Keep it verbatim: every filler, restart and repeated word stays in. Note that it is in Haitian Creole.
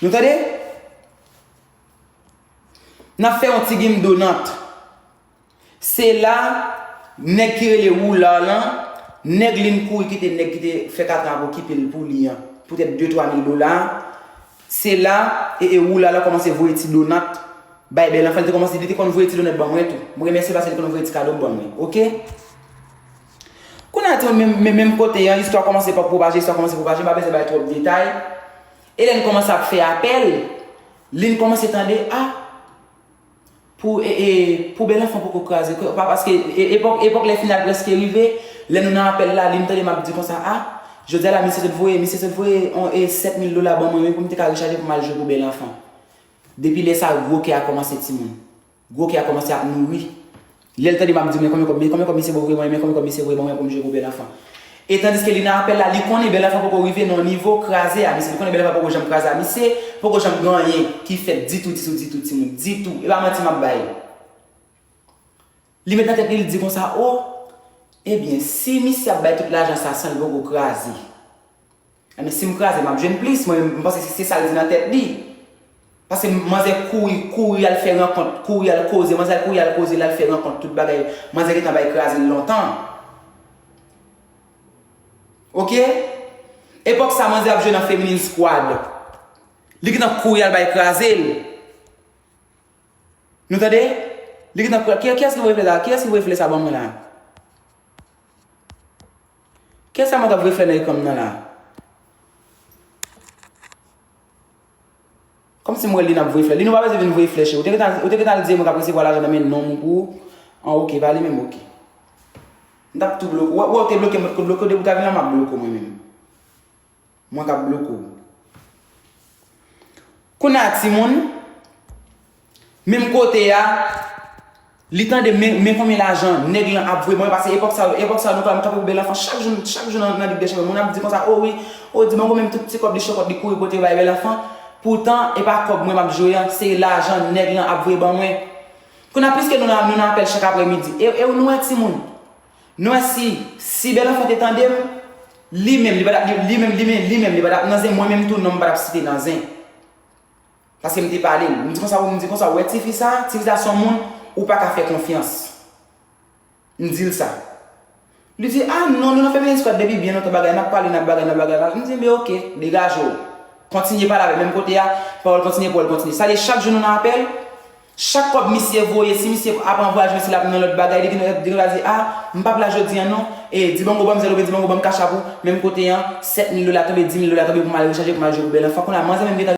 Nou tande? N ap fè yon ti game donant. Se la, nèg ki rele Woula lan, nèg li n kouri kite nèg ki te fè katran ap okipe l pou li an, poutèt de twa mil dola. Se la, e, e Woula lan kòmanse voye ti donant bay bèl anfan, li te kòmanse, li te konn voye ti donant ban mwen tou. Mwen remèsye l paske li konn voye ti kado ban mwen, oke? Kounye a, timoun, menm, menm, menm kote an, istwa kòmanse pa pwopaje, istwa kòmanse pwopaje, m pa bezwen bay twòp detay. E lè n kòmanse ap fè apèl, li n kòmanse tande, a, pou, e, e, pou bèl anfan poko kraze, pa, paske, e, epòk, epòk lè final prèske rive, lè nou nan apèl la, li n tande m ap di konsa, a, jodi a la, misye sot voye, misye sot voye on, e, sèt mil dola ban mwen, wi, pou m te ka rechaje pou m al jwe pou bèl anfan. Depi lè sa, gwo kè a kòmanse timoun. Gwo kè a kòmanse ap nouri. Lè l tande m ap di, men konbyen kòb, men konbyen kòb misye voye ban mwen, men konbyen kòb misye voye ban mwen pou m jwe pou bèl anfan. E tandiske li nan apèl la, li konnen bèl anfan poko rive nan nivo kraze a misye. Li konnen bèl anfan poko janm kraze a misye, poko janm gen anyen ki fèt ditou, ditou, ditou, timoun. Ditou. E pa manti m ap bay. Li met nan tèt li, li di konsa, o, ebyen, si misye ap bay tout lajan sa san l poko kraze, Ebyen, si m kraze, m ap jwenn plis. Mwen menm, m panse se, se sa l di nan tèt li. Paske manzè kouri, kouri al fè rankont, kouri al koze, manzè al kouri al koze, l al fè rankont, tout bagay. Manzè gentan bay kraze l lontan. Oke? Epòk sa, manzè ap jwe nan Feminine Squad. Li gentan kouri al bay kraze l. Nou tande? Li gentan kouri. Ki, kiyès ki voye flè sa? Kiyès ki voye flè sa ban mwen la? Kiyès sa mwen t ap voye flè nan ekran m nan la? Kòmsi m wè li n ap voye flè. Li nou pa bezwen vin voye flè, cheri. Ou te gentan, ou te gentan al di mwen k ap resevwa lajan nan men nonm ou pou ou. An, oke, pa li menm, oke. M t ap tou bloke. Ou, ou te bloke m, ou te bloke w, depi w ta vin la, m ap bloke w mwen menm. Mwen k ap bloke w. Kounye a, timoun, menm kote a, li tande men, men konbyen lajan nèg lan ap voye ban mwen, paske epòk sa, epòk sa, nou ka, nou kanpe pou bèl anfan, chak jou, chak jou nan, nan Lig dè Chanpyon, moun ap di konsa, o wi, o Dibango menm tout ti kòb li chokòt, li kouri pote bay bèl anfan. Poutan, e pa kòb mwen m ap jwe an, se lajan nèg lan ap voye ban mwen. Kounye a, piske nou nan, nou nan apèl chak aprèmidi, e, e nou wè timoun, nou wè si, si bèl anfan te tande m, li menm, li pa t ap, li, li menm, li menm, li menm, li pa t ap nan zen, mwen menm tou, non, m pa t ap site nan zen. Paske m te pale l. M di konsa, m di konsa, ou wè tifi sa, tifi sa se yon moun ou pa ka fè konfyans. M di l sa. Li di, a non, nou nan Feminine Squad depi byen lontan, bagay, n ap pale, n ap bagay, n ap bagay, n ap, m di, men oke, degaje w. Kontinye pale avè l, menm kote a, pawòl kontinye, pawòl kontinye. Sa vle di, chak jou nou nan apèl, chak kòb misye voye, si misye ap anvwaje, misye l ap nan lòt bagay, li gen, li gen dwa di, a, m p ap la jodi a non, e, Dibango ban m zèl oubyen Dibango ban m kachap ou, menm kote an, sèt mil dola tonbe, di mil dola tonbe pou m al rechaje, pou m al jwe pou bèl anfan. Kounye a, manzè menm gentan